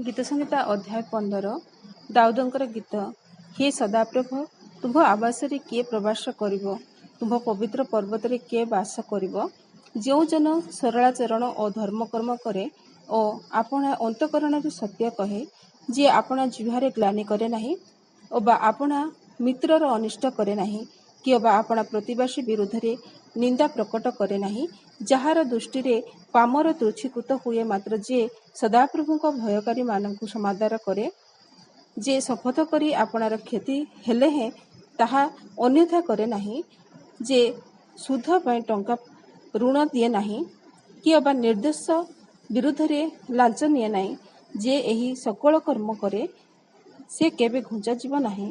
ଗୀତସଂହିତା ଅଧ୍ୟାୟ 15। ଦାଉଦଙ୍କର ଗୀତ। ହେ ସଦାପ୍ରଭୋ, ତୁମ୍ଭ ଆବାସରେ କିଏ ପ୍ରବାସ କରିବ? ତୁମ୍ଭ ପବିତ୍ର ପର୍ବତରେ କିଏ ବାସ କରିବ? ଯେଉଁ ଜନ ସରଳାଚରଣ ଓ ଧର୍ମକର୍ମ କରେ ଓ ଆପଣା ଅନ୍ତଃକରଣରେ ସତ୍ୟ କହେ, ଯିଏ ଆପଣା ଜିହ୍ୱାରେ ଗ୍ଲାନି କରେ ନାହିଁ ଅବା ଆପଣା ମିତ୍ରର ଅନିଷ୍ଟ କରେ ନାହିଁ, କିଅବା ଆପଣା ପ୍ରତିବାସୀ ବିରୁଦ୍ଧରେ ନିନ୍ଦା ପ୍ରକଟ କରେ ନାହିଁ, ଯାହାର ଦୃଷ୍ଟିରେ ପାମର ତୁଚ୍ଛୀକୃତ ହୁଏ, ମାତ୍ର ଯେ ସଦାପ୍ରଭୁଙ୍କ ଭୟକାରୀମାନଙ୍କୁ ସମାଦର କରେ, ଯେ ଶପଥ କରି ଆପଣାର କ୍ଷତି ହେଲେ ହେଁ ତାହା ଅନ୍ୟଥା କରେ ନାହିଁ, ଯେ ସୁଧ ପାଇଁ ଟଙ୍କା ଋଣ ଦିଏ ନାହିଁ, କିଅବା ନିର୍ଦ୍ଦୋଷ ବିରୁଦ୍ଧରେ ଲାଞ୍ଚ ନିଏ ନାହିଁ, ଯେ ଏହି ସକଳ କର୍ମ କରେ, ସେ କେବେ ଘୁଞ୍ଚାଯିବ ନାହିଁ।